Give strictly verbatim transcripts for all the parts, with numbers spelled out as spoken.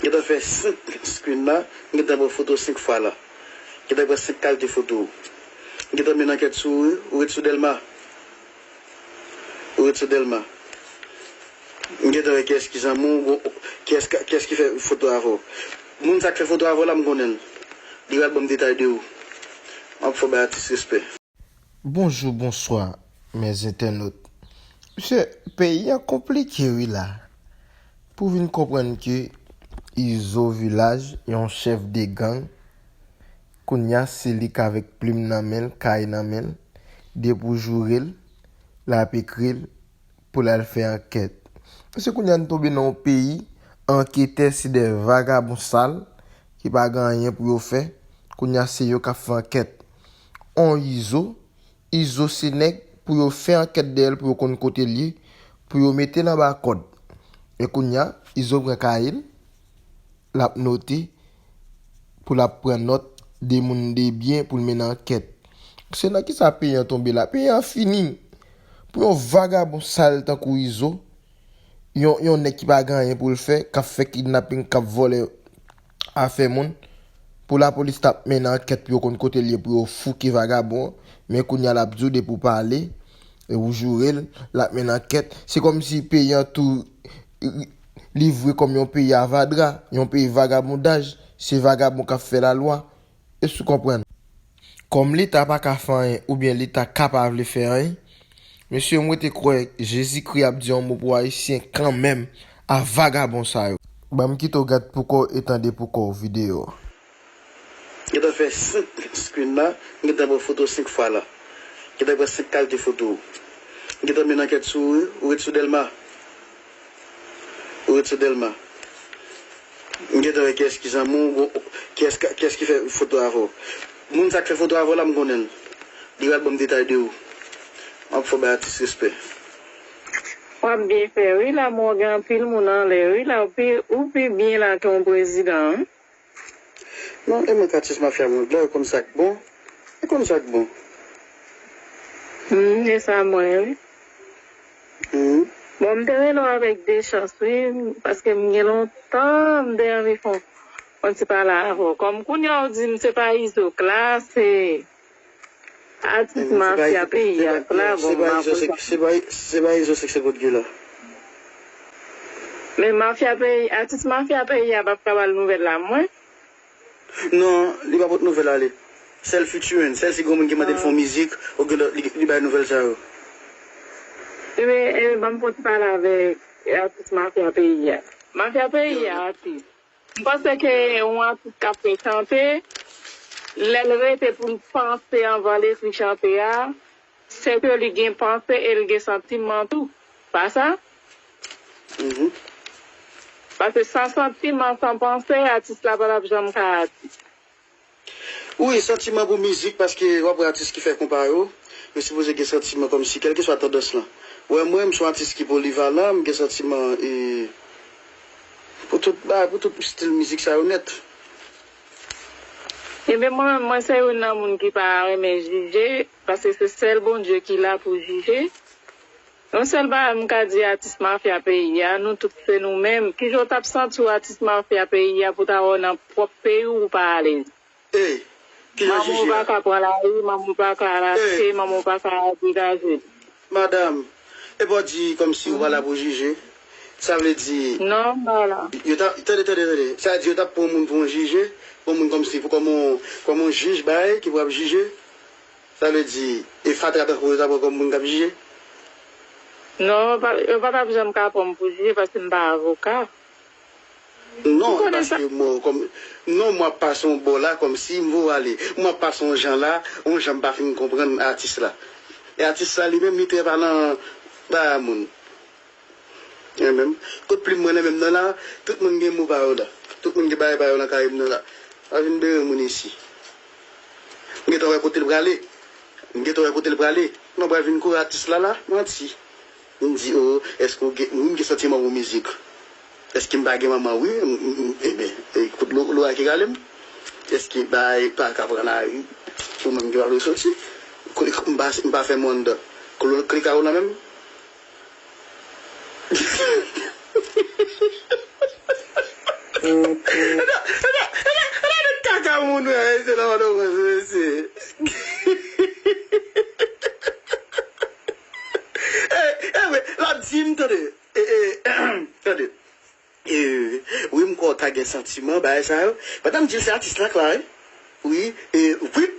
Gentan fè senk screen la, m gentan pran foto senk fwa la. Gentan pran senk kalite foto. M gentan mennen ankèt sou ou, wi, ou ret sou Dèlma. Ou ret sou Dèlma. M gentan wè kiyès ki zanmi w, kiyès, kiyès ki fè foto avè w. Moun sa k fè foto avè w la, m konnen l. Li pral ban m detay de ou. M ap fè w bay atis respè. Bonjou, bonswa, mes entènot. Mesye, peyi a konplike wi la. Pou vin konprann ke Izo Vilaj, yon chèf de gang, kounya se li k avèk plim nan men l, kay nan men l, depi w joure l, l ap ekri l pou l al fè ankèt. Mesye, kounya n tonbe nan yon peyi, anketè se de vagabon sal ki pa gen anyen pou yo fè, kounya se yo k ap fè ankèt. On Izo, Izo se nèg pou yo fè ankèt dèyè l, pou yo konn kote l ye, pou yo mete l anba kòd. E kounya, Izo pran kay li, l ap note, pou l ap pran nòt de moun de byen pou l mennen ankèt. Se nan kisa peyi an tonbe la? Peyi an fini. Pou yon vagabon sal tankou Izo, yon, yon nèg ki pa gen anyen pou l fè, k ap fè kidnaping, k ap vòlè afè moun, pou lapolis t ap mennen ankèt pou yo konn kote l ye, pou yo fouke vagabon an. Men kounya l ap di w depi w pale, e ou joure l, l ap mennen ankèt. Se kòmsi peyi an tou livre kòm yon peyi avadra, yon peyi vagabondaj, se vagabon k ap fè lalwa. Èske w konprann? Kòm Leta pa ka fè anyen oubyen Leta ka pa vle fè anyen, mesye, m rete kwè Jezikri ap di yon mo pou Ayisyen kanmenm a vagabon sa yo. Ban m kite w gad poukò e tande poukò videyo a. Gentan fè senk screen la, m gentan pran foto senk fwa la. Gentan pran senk kalite foto. M gentan mennen ankèt sou ou, ou ret sou Dèlma. Ou ret sou Dèlma. M gentan wè kiyès ki zanmi w, kiyès, kiyès ki fè foto avè w. Moun sa k fè foto avè w la, m konnen l. Li pral ban m detay de ou. M ap fè w bay atis respè. W ap byen fè wi la, men w gen anpil moun anlè wi la, ou pi, ou pi byen la ke yon prezidan wi. Non, e mwen k atis mafya mwen la, ou konn sa k bon. Ou konn sa k bon. Hmm, e sa mwen wi. Hmm. Bon, m te rele w avèk de chans wi, paske m gen lontan m te anvi fè yon ti pale avè w. Kòm kounye a w di m se pa Izo k la, se atis mafya peyi a k la, bon, m pa konn sa. Se pa Izo se k se kot gen la. Men mafya peyi, atis mafya peyi a p ap ka ba l nouvèl la mwen. Non, li pa pot nouvèl ale. Sèl featuring, sèl si gen moun ki mande l fè yon mizik, oubyen li, li bay nouvèl sa yo. Ebyen, ebyen, ban m fon ti pale avèk atis mafya peyi a. Mafya peyi a, atis. M panse ke yon atis k ap fè chante, lè l rete pou l panse anvan l ekri chante a, se ke li gen panse e l gen santiman tou. Pa sa? Mhm. Paske san santiman, san panse, atis la pa t ap janm ka atis. Wi, santiman pou mizik, paske w ap wè atis ki fè konpa yo, yo sipoze gen santiman kòmsi, kèlkeswa tandans lan. Wè mwen, m se yon atis ki polivalan, m gen santiman e pou tout bagay, pou tout stil mizik sa yo nèt. Ebyen, mwen menm, mwen se youn nan moun ki pa renmen jije, paske se sèl Bondye ki la pou jije. Yon sèl bagay m ka di atis mafya peyi a, nou tout se nou menm. Kijan w t ap santi w atis mafya peyi a pou ta wè w nan pwòp peyi w ou pa alèz? Manman w pa ka pran lari, manman w pa ka al achte, manman w pa ka al degaje l. Madanm, epa w di kòmsi ou pa la pou jije? Sa vle di. Non, m pa la. Yo ta, tande, tande, tande. Sa vle di yo t ap pran yon moun pou yon jije, pran yon moun kòmsi, pou kòm yon, kòm yon jij bagay ki pou ap jije. Sa vle di, e fatra tankou w yo ta pran kòm moun k ap jije? Non, yo pa, yo pa t ap janm ka pran m pou jije paske m pa avoka. Non, paske mwen, kòm, non, mwen ap pase yon bò la, kòmsi m voye w ale. Mwen ap pase yon jan la, yon jan m pa fin konprann atis la. E atis la, li menm, li trè pa nan bagay moun. Mwen menm, kot plim mwen nan men m nan la, tout moun gen mo pa yo la. Tout moun gen bagay pa yo nan kay m nan la. Pa vin dere moun isi. M gentan wè kote l prale. M gentan wè kote l prale. Mwen pral vin kouri atis la la, manti. M di, o, èske w gen, wi, m gen santiman pou mizik. Èske m pa gen manman? Wi, m, m, m, ebyen, e, kout lo, lora ki rale m. Èske bagay pa ka pran lari pou mwen m gen pa vle soti? Kle, m pa, m pa fè mwen anndan. Kle, kle kay ou la menm? Gade, gade, gade, gade kaka moun, wè, se la, madam, mesye. E, e, wi, l ap di m, tande, e, e, tande. E, wi, m kwè w ta gen santiman, bagay sa yo. Pandan m di l se atis la k la, wi. Wi, e, wi,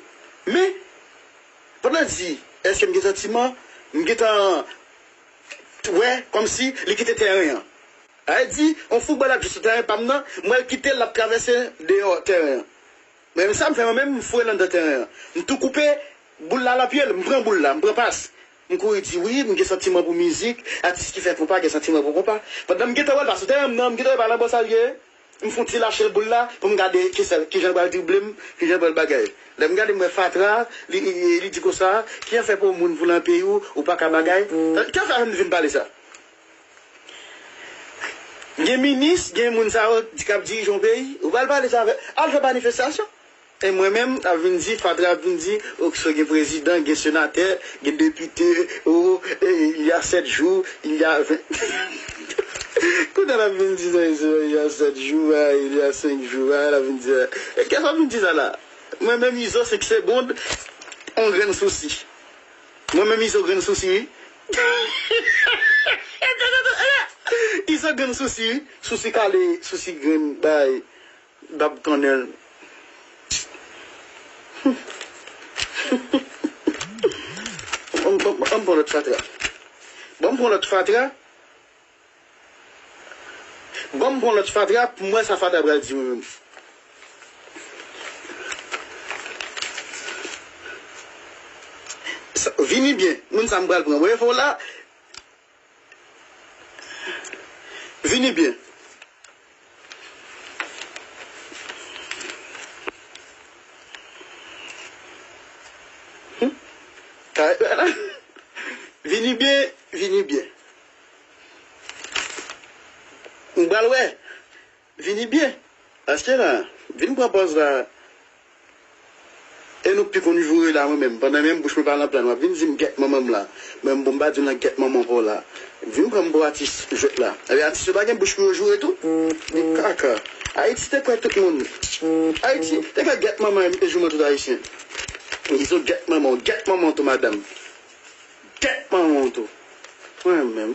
men, pandan l di, èske m gen santiman, m gentan wè, kòmsi li kite tèren an. Sa vle di, yon foutbòl ap jwe sou tèren pa m nan, m wè l kite l, l ap travèse deyò tèren an. Men sa m fè, mwen menm, m foure l anndan tèren an. M tou koupe boul la nan pye l, m pran boul la, m pran pas. M kouri di, wi, m gen santiman pou mizik, atis ki fè konpa gen santiman pou konpa. Pandan m gentan wè l pa sou tèren m nan, m gentan wè pa nan bò sa l ye. M fè yon ti lache l boul la pou m gade ki sèl, kijan l pral drible m, kijan l pral bagay. Lè m gade, m wè fatra, li, li, li di konsa, kijan fè pou yon moun voule nan peyi w, ou pa ka bagay? Kijan fè m vin pale sa? Gen minis, gen moun sa yo di k ap dirije yon peyi, ou pral pale sa avè, al fè manifestasyon. E mwen menm, ap vin di, fatra ap vin di, o, so gen prezidan, gen senatè, gen depite, o, e, il y a sept jours, il y a vingt. Kounye a l ap vin di sa, il y a sept jours, a, il y a cinq jours, a, l ap vin di sa. E kiyès ap vin di sa la? Mwen menm, Izo, senk segond, on grenn sousi. Mwen menm, Izo grenn sousi, wi. Izo grenn sousi, wi. Sousi kale, sousi grenn, bay. Bab kannèl. An m pran lòt fatra. Ban m pran lòt fatra. Ban m pran lòt fatra pou m wè sa fatra pral di mwen menm. Sa, vini byen, moun sa m pral pran. Wè fò la. Vini byen. Hmm? Ka-, vini byen, vini byen. M pral wè. Vini byen. Paske la, vin pran pòz la. E nou pi konn joure la, mwen menm. Pandan menm bouch mwen pa nan plan, w ap vin di m gèt manman m la. Mwen menm, bon, m pa di w nan gèt manman pa w la. Vin pran m pou atis jwèt la. Ebyen, atis yo pa gen bouch pou yo joure tou? Li kaka. Ayiti te kwè tout moun. Ayiti te kwè gèt manman e jouman tout Ayisyen. Izo gèt manman w, gèt manman w tou, madanm. Gèt manman w tou. Mwen menm.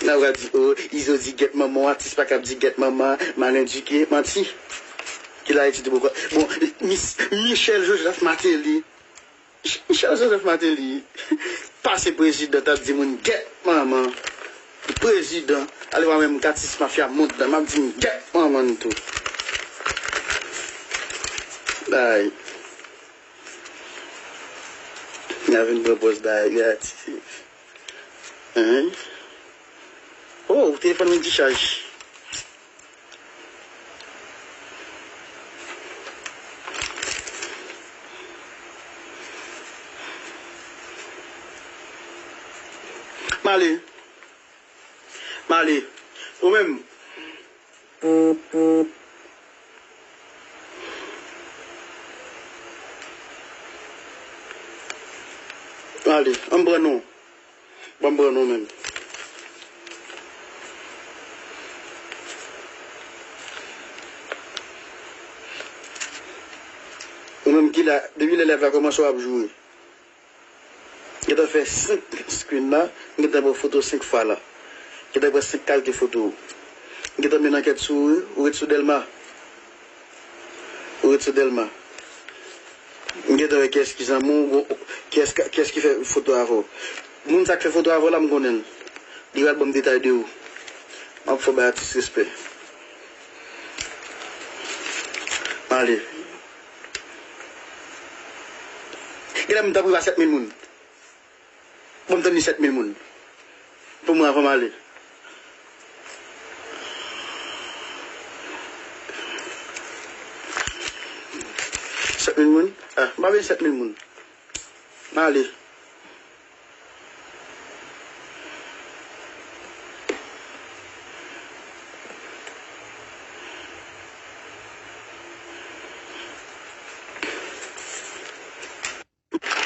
N a pral di, o, Izo di gèt manman, atis pa kab di gèt manman, mal edike, manti. Ki la etidye poko. Bon, Mis-, Michel Joseph Martelly. Michel Joseph Martelly. Pase prezidan t ap di moun gèt manman. Prezidan. Ale wè menm katis mafya mond nan. M ap di m gèt manman n tou. Bay. N a vin pran pòz bagay la, ti. Hein? Oh, telefòn mwen dichaj. M ale. M ale. Ou menm? Ale, an m pran non. Ban m pran non menm. Ou menm ki la, depi lè lèv la kòmanse w ap joure. Gentan fè senk screen la, m gentan pran foto senk fwa la. Gentan pran senk kalite foto. M gentan mennen ankèt sou ou, ou ret sou Dèlma. Ou ret sou Dèlma. M gentan wè kiyès ki zanmi w, kiyès, kiyès ki fè foto avè w. Moun sa k fè foto avè w la, m konnen l. Li pral ban m detay de ou. M ap fè w bay atis respè. M ale. Genlè m t ap rive a sèt mil moun. Bon, m tann li sèt mil moun. Pou mwen, anvan m ale. Sèt mil moun? Ah, m pa vle sèt mil moun. M ale.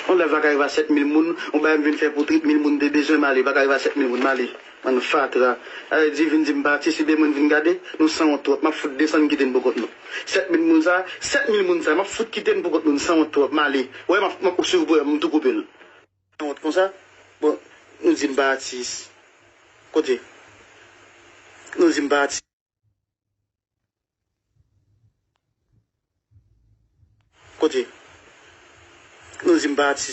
Yon lèv pa ka rive a sèt mil moun, yon bagay m vin fè pou trant mil moun te bezwen, m ale, pa ka rive a sèt mil moun, m ale. Bann fatra. Alè, di vin di m pa atis, ebyen moun vin gade, nou sanwont twòp. M ap fout desann kite n pou kont nou. Sèt mil moun sa, sèt mil moun sa, m ap fout kite n pou kont nou, nou sanwont twòp. M ale. Wè, m ap, m ap swiv pou m tou koupe l. Sanwont konsa. Bon, nou di m pa atis. Kote? Nou di m pa atis. Kote? Nou di m pa atis.